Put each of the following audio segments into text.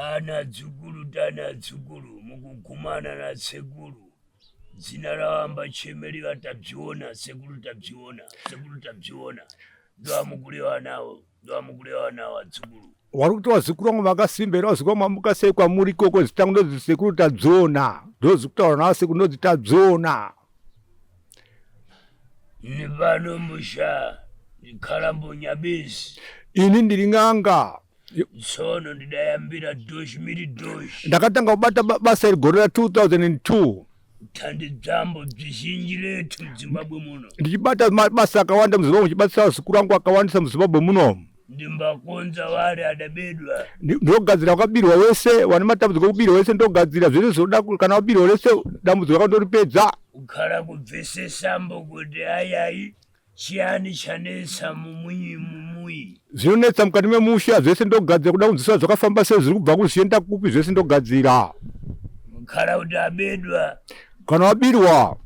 Tana dzukuru, tana dzukuru, mukugumana nasekuru. Dzina rawamba chemeriwa tabziona, sekuru tabziona, sekuru tabziona. Ndoamukurewa nawo, ndoamukurewa nawo adzukuru. Wari kuti vazukuru vangu makasimba here vazukuru vangu mamuka sei kwamuri ikoko zita rangu ndonzi sekuru tabziona ndozi kutaura navo sekuru ndonzi tabziona. Nepano musha ndikhalambo nyabezi. Ini ndiri n'anga. Tsono ndidayambira doshi miri doshi. Ndakatanga kubata basa iri gore ra 2002. Tandi dzambo dzizhinji letu muZimbabwe muno. Ndichibata mabasa akawanda muZimbabwe ndichibatsira vazukuru vangu akawandisa muZimbabwe muno. Ndimbakonza wari adabedwa. Ndogadzira wakabirwa wese wane matambudziko ekubirwa wese ndogadzira zvese zvoda kana wabirwa wese dambudziko rako ndoripedza. Kukhala kubvesesambo kuti ayayi Chiani chanetsa mumunyi mumuyi. Zvinonetsa mukati memusha zvese ndogadzira kuda kunzwisisa zvakafamba sei zviri kubva kuzvienda kupi zvese ndogadzira. Mukhala kuti abedwa. Kana wabirwa.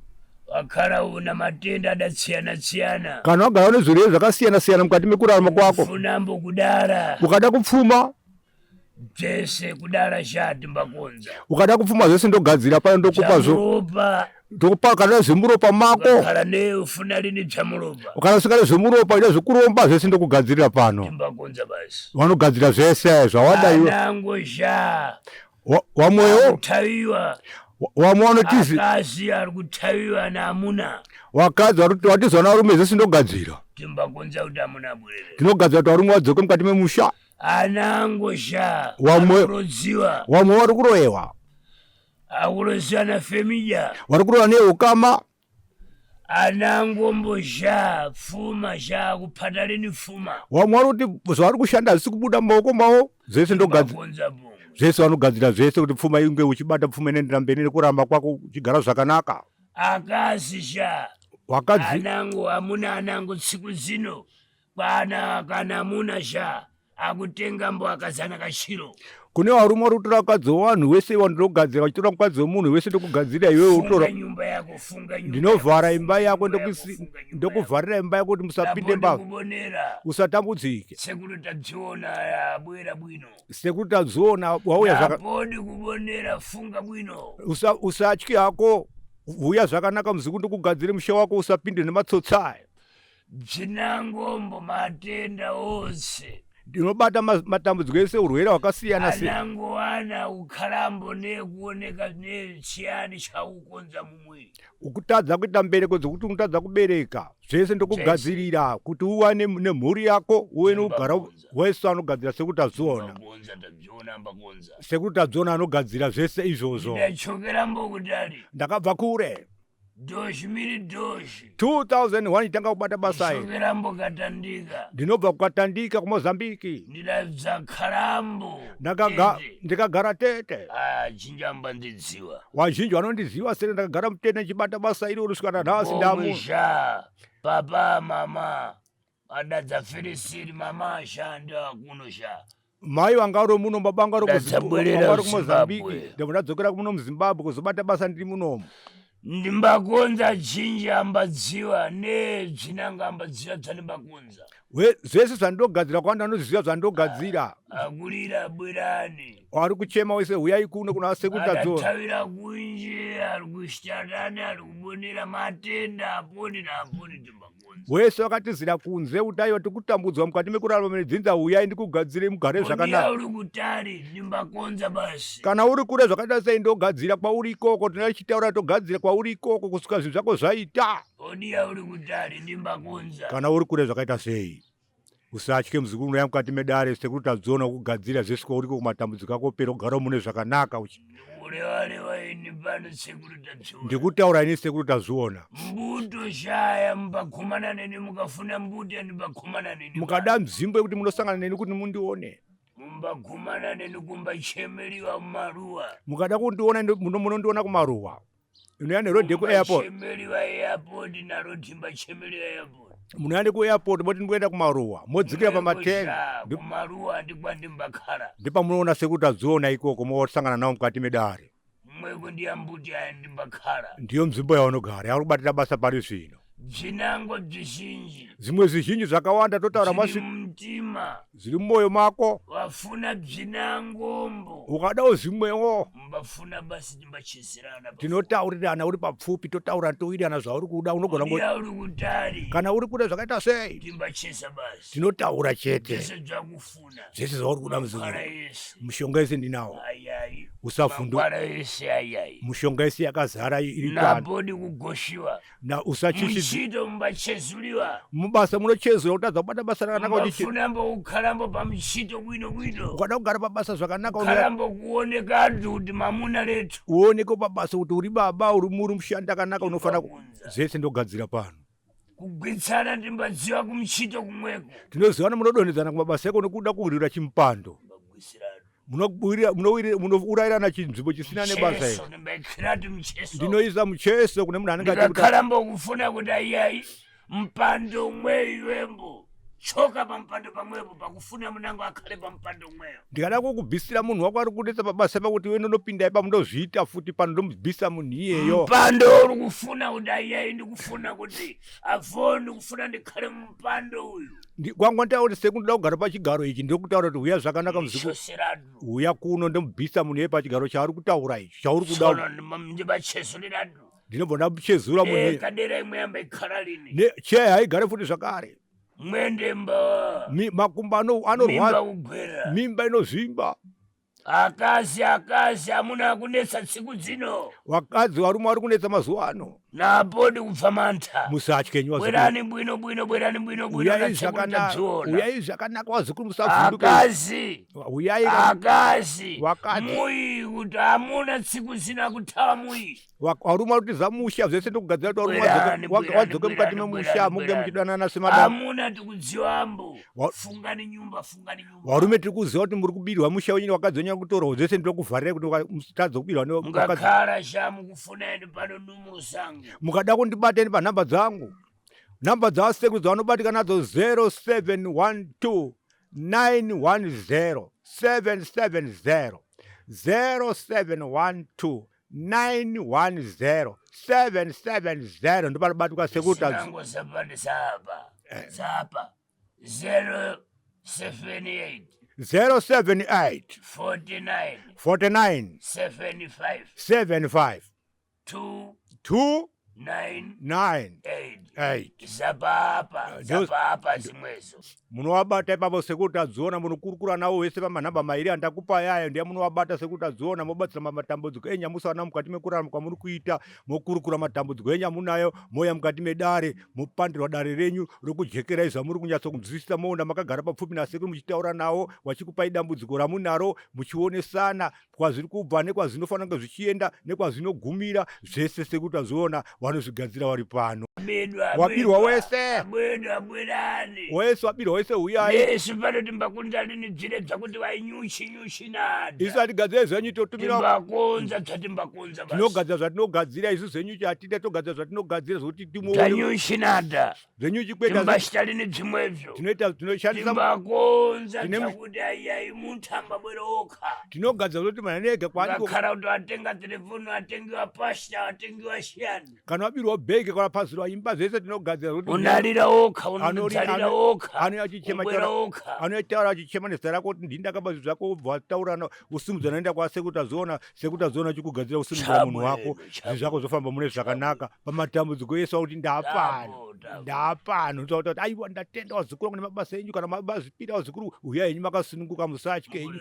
Wakhala una matenda adatsiyana tsiyana. Kana wagara une zvirwere zvakasiyana siyana mukati mekurarama kwako. Funambo kudara. Ukada kupfuma. Zvese kudara shati mbakonza. Ukada kupfuma zvese ndogadzira pano ndokupa zvo. Ndokupa kana zvemuropa mako. Kana ne ufuna lini zvemuropa. Ukana usingade zvemuropa ida zvekuromba zvese ndokugadzirira pano. Mbakonza basi. Vanogadzira zvese zvawada iwe. Anango sha. Wamwewo. Kutawiwa. Wamwe wanotizi. Akazi ari kutawiwa naamuna. Wakadzi watizwa narume zvese ndogadzira. Timbakonza kuti amuna bwerere. Tinogadzira kuti varume vadzoke mukati memusha. Anango sha. Wamwe. Kurodziwa. Wamwe wari kuroyewa. Akurodziwa na femija. Wari kurowa neukama. Anangombo sha pfuma sha kupata lini pfuma. Wamwe wari kuti zvavari kushanda hazvisi kubuda mumaoko mavo zvese ndogadzira. Zvese vanogadzira zvese kuti pfuma inge uchibata pfuma inoendera mberi nekuramba kwako uchigara zvakanaka. Akazi sha. Wakadzi. Anango amuna anango tsiku dzino. Kwana kana muna sha akutenga mbo akazana kachiro. Kune varume vari kutora mukadzi wevanhu wese wandinogadzira vachitora mukadzi wemunhu wese ndokugadzira iwewe utora nyumba yako funga nyumba ndinovhara imba yako ndokuvharira imba yako kuti musapinde mbavha usatambudzike. Sekuru tadziona abwera bwino. Sekuru tadziona wauya zvaka Podi kubonera funga bwino. Usatyi hako huya zvakanaka muzukuru ndokugadzire musha wako usapinde nematsotsi aya. Dzinangombo matenda ose. Ndinobata matambudziko ese urwere hwakasiyana siyana. Anangowana kukhalambo nekuoneka nechiyani chaukonza mumwiri. Ukutadza kuita mbereko dzekuti unotadza kubereka zvese ndokugadzirira kuti uwane nemhuri yako uve nokugara wese anogadzira sekuti tadziona. Sekuti tadziona anogadzira zvese izvozvo. Ndakabva kure. Doshi miri doshi. 2001 tanga kubata basa iri. Ndinorambo katandika. Ndinobva kukatandika kuMozambique. Ndinabva karambo. Ndakaga ndikagara tete. Ah, chinjamba ndidziwa. Wazhinji vanondiziva sere ndakagara mutete ndichibata basa iri kusvika nanhasi ndamu. Papa mama Adadza firisiri mama sha ndakuno sha. Mai vanga vari muno baba vanga vari kuMozambique ndabva ndadzokera muno muZimbabwe kuzobata basa ndiri munomu. Ndimbakonza chinja ambadziwa nedzvinanga ambadziwa dzandimbakonza. Zvese zvandogadzira kwanda anoziva zvandogadzira. Akurira bwerani. Ari kuchema wese huyai kuno kuna sekuru Tadzora. Atawira kunje ari kushatani ari kubonera matenda aponi naaponi ndimbakonza. Wese wakatizira kunze kuti aiwa tikutambudzwa mukati mekurarama nedzinza huyai ndikugadzire mugare zvakanaka. Uri kutari ndimbakonza basi. Kana uri kure zvakaita sei ndogadzira kwauri ikoko tinochitaura togadzira kwauri ikoko kusvika zvinhu zvako zvaita. Odiya uri kutari ndimbakonza. Kana uri kure zvakaita sei. Usatye muzukuru unouya mukati medare sekuru tadziona kugadzira zvese kwauriko kumatambudziko ako opera ugara mune zvakanaka uchi Ndikureva ini pano sekuru tadziona. Ndikutaura ini sekuru tazviona. Mbuto shaya mubakumana neni mukafuna mbuto ndibakumana neni. Mukada nzvimbo yekuti munosangana neni kuti mundione. Mumbakumana neni kumba chemeriwa mumaruwa. Mukada kundiona munondiona kumaruwa. Unoya neroad yekuairport. Chemeriwa airport naroad mbachemeriwa airport. Munoya nekuairport moti ndikuenda kumaruwa modzikira pamatenga. Kumaruwa ndikwandimbakhala. Ndipamunoona sekuru tadziona ikoko mosangana navo mukati medare. Mweko ndiyambuti aya ndimbakhala. Ndiyo nzvimbo yavanogara yavari kubatira basa pari zvino. Bzinango bzizhinji. Zvimwe zvizhinji zvakawanda totaura masi. Mtima. Zviri mumwoyo mako. Wafuna bzinangombo. Ukadawo zvimwewo. Mbafuna basi timbachezerana. Tinotaurirana uri papfupi totaura towirirana zvauri kuda unogona ngo. Uri kutari. Kana uri kuda zvakaita sei? Timbacheza basi. Tinotaura chete. Zvese zvakufuna. Zvese zvauri kuda muzukuru. Mushonga yese ndinawo. Usavhundu. Mushonga yese yakazara iri pano. Nabodi kugoshiwa. Na usachishi. Muchito mumbachezuliwa. Mubasa munochezura kutadza kubata basa rakanaka uchichi. Mbafunambo kukhalambo pamuchito bwino bwino. Ukada kugara pabasa zvakanaka unorambo kuoneka antu kuti mamuna letu. Uoneke pabasa kuti uri baba uri muri mushandi akanaka unofana zvese ndogadzira pano. Kugwitsana ndimbadziwa kumuchito kumweko. Tinozivana munodonhedzana kumabasa eko nekuda kuwirira chimupando. Munourayirana chinzvimbo chisina nebasa iri. Ndinoisa mucheso kune munhu anenge achikarambo kufuna kuti aiyai mpando umweyu wembo choka pampando pamwepo pakufuna munango akhale pampando umweyo. Ndikada kukubvisira munhu wako ari kunetsa pabasa pakuti iwe ndonopinda ipa ndozviita futi pano ndomubvisa munhu iyeyo. Mpando uri kufuna kuti aiyai ndikufuna kuti avo ndikufuna ndikhale mupando uyu. Kwangu nditaura kuti sekundoda kugara pachigaro ichi ndokutaura kuti huya zvakanaka muzukuru. Huya kuno ndomubvisa munhu iye pachigaro chaari kutaura ichi chauri kuda. Ndinobva ndamuchezura munhu iye. Kadera imwe yamba ikhala lini. Cheya haigare futi zvakare. Mwende mba. Makumbo anorwadza. Mimba inozvimba. Akazi akazi amuna kunetsa tsiku dzino. Wakadzi varume vari kunetsa mazuva ano. Napodi kubva mantha. Musatye nyu wazukuru. Bwerani bwino bwino bwerani bwino bwino. Uyai zvakanaka. Uyai zvakanaka wazukuru musavhunduke. Akazi. Uyai akazi. Wakadzi. Muyi kuti amuna tsiku dzino akuthawa muyi. Varume vari kutiza musha zvese ndokugadzira kuti varume wadzoke mukati memusha muge muchidanana semadam. Amuna tikudziwambo. Fungani nyumba fungani nyumba. Varume tiri kuziva kuti muri kubirwa musha wenyu vakadzi wenyu kutorwa zvese ndokuvharirai kuti mutadze kubirwa mungakhala sha mukufuna ende pano numuru zangu. Mukada kundibata ende panhamba dzangu. Nhamba dzasekuru dzavanobatika nadzo 0712 910 770 0712 910 770 ndopanobatikwa sekuru Zinango zapandi zapa zapa 078 078 49 49 75 75 2 2 9 9 8 8 zapapa zapapa zimwezo Munovabata ipapo sekuru Tadziona munokurukura navo vese pamanhamba mairi andakupai ayo ndiye munovabata sekuru Tadziona mobatsira matambudziko enyu amusana mukati mekurarama kwamuri kuita mokurukura matambudziko enyu amunayo mouya mukati medare mopandirwa dare renyu rokujekerai zvamuri kunyatsokunzwisisa moona makagara papfupi nasekuru muchitaura navo vachikupai dambudziko ramunaro muchionesana kwazviri kubva nekwazvinofanira kunge zvichienda nekwazvinogumira zvese sekuru Tadziona vanozvigadzira vari pano. Wabirwa wese wese wabirwa wese huyai isu pano timbakunza lini dzire dzakuti vainyuchi nyuchi nada isu hatigadzire zvenyu totumira timbakunza dzatimbakunza tinogadzira zvatinogadzira isu zvenyu chatida togadzira zvatinogadzira zvokuti timuonyuchi nada zvenyu chikweta timbachita lini dzimwebzo tinoita tinoshandisa timbakonza dzakuti aiyai munthu ambabwera okha tinogadzira zvokuti manene ega kwaakhala kuti atenga telefoni atengiwa pashta atengiwa shiyani Kana wabirwa bhegi kana pazirwa imba zvese tinogadzira kuti unalira okha unadzalira okha anouya achichema anouya taura achichema nezita rako kuti ndini ndakaba zvinhu zvako wobva wataura usimudza noenda kwasekuru tazoona sekuru tazoona chikugadzira usimudza munhu wako zvinhu zvako zvofamba mune zvakanaka pamatambudziko ese wakuti ndapano ndapano ndotaura kuti aiwa ndatenda wazukuru wangu nemabasa enyu kana mazvipira wazukuru uyai henyu makasununguka musatye henyu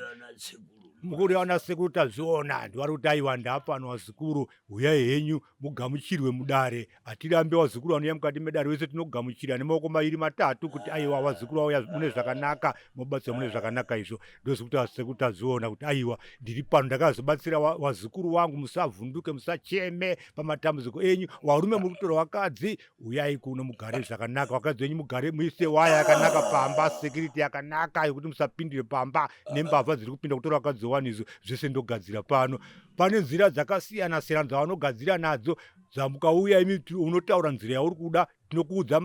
mukuru ana sekuru tazviona ndivari kuti aiwa ndapano wazukuru Huyai henyu mugamuchirwe mudare. Hatirambe vazukuru vanouya mukati medare vese tinogamuchira nemaoko mairi matatu kuti aiwa vazukuru vauya mune zvakanaka mobatsira mune zvakanaka izvo. Ndozvekuti sekuru tazviona kuti aiwa ndiri pano ndakazobatsira vazukuru vangu musavhunduke musacheme pamatambudziko enyu. Varume muri kutora vakadzi uyai kuno mugare zvakanaka vakadzi venyu mugare muise waya yakanaka pamba security yakanaka yekuti musapindire pamba nembavha dziri kupinda kutora vakadzi wanizo zvese ndogadzira pano. Pane nzira dzakasiyana siyana dzavanogadzira nadzo dzamukauya imi unotaura nzira yauri kuda tinokuudza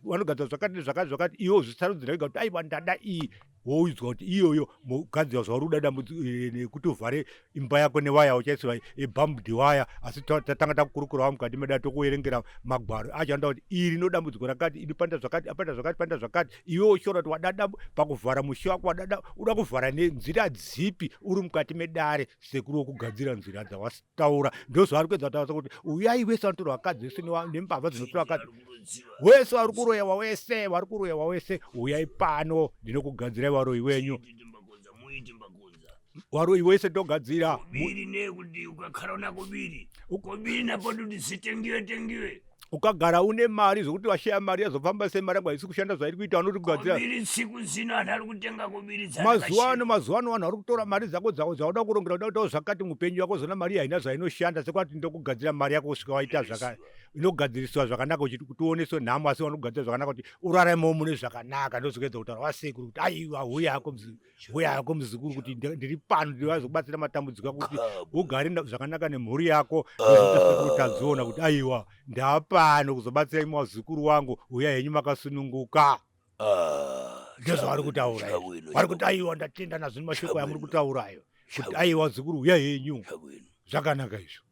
vanogadzira zvakati nezvakati zvakati iwe uzvisarudzira wega kuti aiwa ndada iyi. Woudzwa kuti iyoyo mugadzira zvauri kuda dambudziko eh, nekuti uvhare imba yako newaya uchaisirwa ebambd waya. Asi tatanga takukurukurawo mukati meda tokuverengera magwaro acho anoda kuti iri no dambudziko rakati, iri panoita zvakati, apanoita zvakati, panoita zvakati. Iwe wochiona kuti wadada pakuvhara mushe wako, wadada uda kuvhara nenzira dzipi uri mukati medare. Sekuru wokugadzira nzira dzawataura ndozvaari kuedza kutaura kuti uyai wese vanotora vakadzi vese nembavha dzinotora vakadzi wese vari kuroyewa wese vari kuroyewa wese, uyai pano ndinokugadzirai varoyi wenyu. Varoyi wese togadzira. Kobiri nekuti ukakhala una kobiri kobiri napo kuti zitengiwe tengiwe. Ukagara une mari zvokuti washaya mari yazofamba sei, mari yangu haisi kushanda zvairi kuita, vanoti kugadzira. Kobiri tsiku zino anhu ari kutenga kobiri. Mazuva ano, mazuva ano vanhu vari kutora mari dzako dzauda kurongera, uda kuitawo zvakati muupenyu wako, zona mari haina zvainoshanda. Sekwati ndokugadzira mari yako kusvika waita zvaka inogadziriswa zvakanaka kuti uoneswe nhamo, asi vanogadzira zvakanaka kuti uraramewo mune zvakanaka. Ndozvikuedza kutaura wasekuru kuti aiwa, huya hako, huya hako muzukuru, kuti ndiri pano ndivazokubatsira matambudziko ako kuti ugare zvakanaka nemhuri yako. Ndozvikuti tadziona kuti aiwa, ndapano kuzobatsira imi wazukuru wangu, uya henyu makasununguka. Ndozvavari kutaura, vari kuti aiwa, ndatenda nazvino mashoko amuri kutaurayo kuti aiwa zukuru, uya henyu, zvakanaka izvo.